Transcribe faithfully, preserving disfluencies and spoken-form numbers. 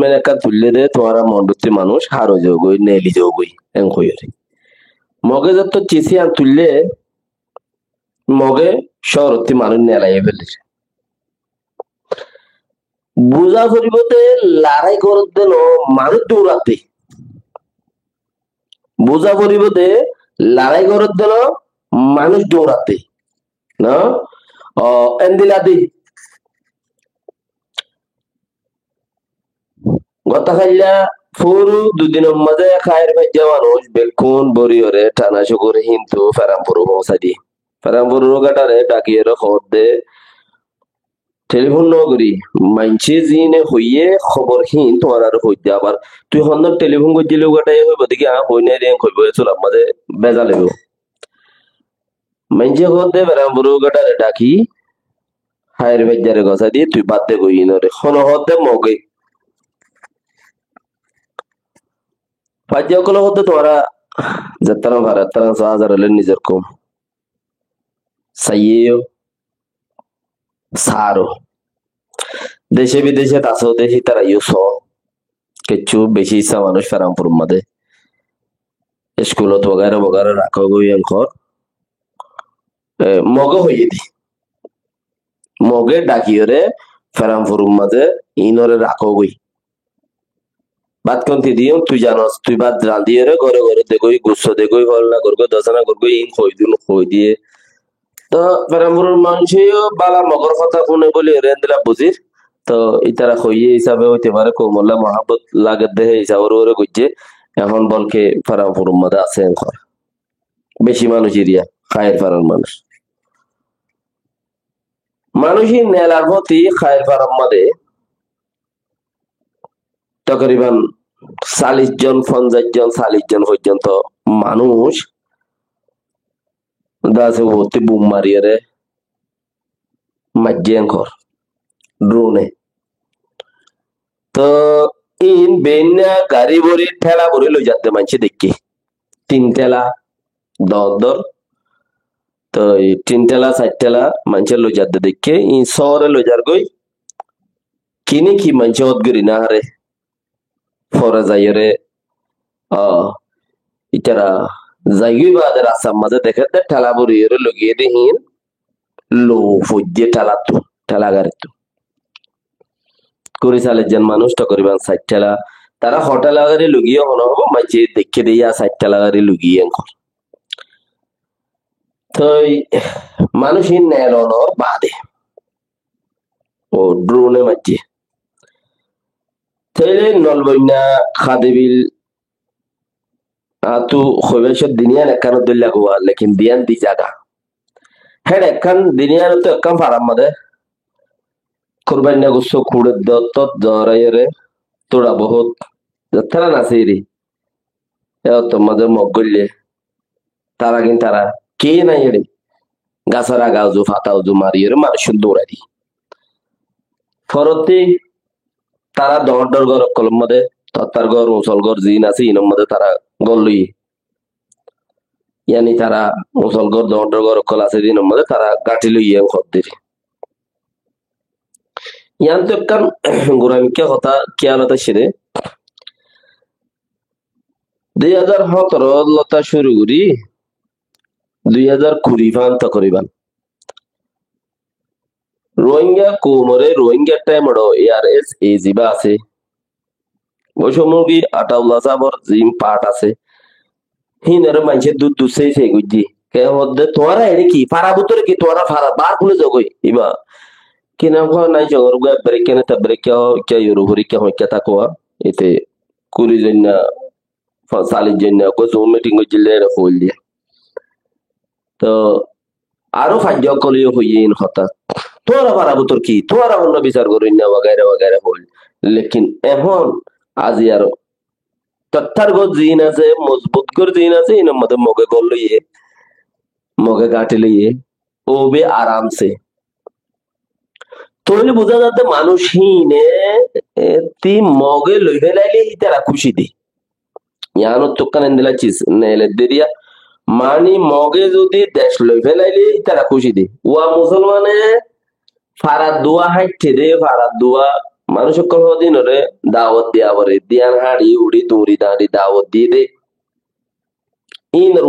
Mene ekkán tuille de, tuáñra mondottí manúic hár ói zogói, neli zogói, en hoiyóre. Moge zotto cis yián tuille, Moge cóorottí manúic nelai féler. Buzá foribó de larái goródde no, manúic dóuradde. Buzá foribó de larái goródde no, manúic dóuradde. No? O, endilla de. Gotá kailla furu dui dinor mazé háir faijja manúic bekkún bóri óre thana cúkur híntu Feranfuru foóñsai diyé. Feranfurur gáthare dhakiyóre hoódde telifún no gorí, maincé ziíne hoiyé hóbor hín tuáñrare hoóidde. Abar tui hondilla telifún goijjíle gáthare hoibó de ki, aññí hoói nái de, en hoibó, e sular mazé bezal óibo. Maincé hoódde Feranfurur gáthare dhaki, háir faijjare gosái diyé, tui bad de goi inóre. Hone hoódde? Moge. Faijja ókkole hoódde tuáñra zettára faro, zettára só, azar óile nizor koum. Saiyé yó, sáró. Dece bidece asó de, ítara yó só. Kessú beci issá manúic Feranfurur mazé eskulot wagaira wagaira rakógoi, en hoór. E, Moge hoiyé de. Moge dhakiyóre Feranfurur mazé inóre rakógoi. Bát hontí diyum, tui zanos, tui bát rañdíyore góre góre degói, gusso degói, fólana gorgói, dosana gorgói, iín hoi dun, hoi diyé. Toh Feranfurur maincé yó bála Mogor hotá fúne bóli ere endilla buzír. Toh ítara hoiyé hísabe óite fare, koumolla muhábbot lage de hé hísabe ore goijjé. Ehón bolke Feranfurur mazé asé en hoór. Beci manúic eriya, háir farar manúic. Manúic nelar fóti háir farar mazé tokoriban callic zon, fonzaic zon, callic zon foijjonto manúic dase uottí bum mariyóre maijjé en hoór, drone. Toh iín beinna garí bóri, thela bóri loizadde maincé deikké. Tin thela, dor dor. Toh ei tin thela, sair thela maincé loizadde deikké, iín sóore loizargói. Kini ki maincé ót gorí nofaré. Fore zaiyóre, ah, ítara zaigói baade rastar mazé dekédde thela bóri ore logiyé de híin lou foijjé thelattú, thela garittu. Kuri callic zon manúic tokoriban sair thela. Tará ho thela gari logiyé hone hobo, maincé deikké de yá sair thela gari logiyé en hoór. Toi manúic híin nelonor baade o drone maijjé. Tóile Nolboinna, Kadibil, añáttu hoibár cót din yián ekkán dóilla gua, lekin diyan di zaga. Héçe ekkán din yián ottu ekkán farar mazé kurbainna gusso kuçer de ottót zoraiyóre tuça bohút. Zettára nasiri. E ottór mazé Mog goille. Tará gin tará ki nai eri gasór aga uzu, fata uzu mariyóre manúiccún durai di. Forottí tará doóñr doóñr gór ókkolor modé, tottar gór, usol gór ziín asé, iínor modé tará gór loiyé. Yáni tará usol gór, doóñr doóñr gór ókkol asé de, iínor modé tará gáñthi loiyé en hoddír. Yiántu ekkán gura mikká hotá kiyálot aiccé dé. Dui házar hóñtoro lóti cúru gorí dui házar kuri fán tokoriban Rohingya koumoré, Rohingya thaimoré A R S A zibá asé, ói cómot ki Ataullah sábor ziín part asé, híinoré maincé dud dud sái sái goijjé. Ke hoódde, tuáñra eçé ki, fara bútore ki, tuáñra fara bar kúle zogói, ibá ki nam hoó, nai congor uggúa ek berekká ne, ta berekká hoó, ikká Europe-or ikká hoó, ikká táko, ite kuri zoinna, fa-, callic zoinna, uggúa Zoom meeting goijjíle, eçé hoóilde. Toh aró faijja ókkole yó hoiyé iín hotá. Tuáñra fara bútor ki? Tuáñra honno bisar goróinna? Wagaira wagaira hoóil. Lekin ehón azi aró tottar gór ziín asé, mozbut gór ziín asé, iínor modé Moge gór loiyé, Moge gáñthi loiyé, óbe aramse. Tóile buzá zadde manúic híine, e, ti Moge loi félaile ítara kúci de. Yiánottu ekkán endilla cis neeledde diya. Mani Moge zudi dec loi félaile ítara kúci de. Wa musolmane farar duwa háitte de, farar duwa Manúic ókkol hoódinore dawot diya foré, diyan hári uri duri dañri dawot diyé dé. Íinor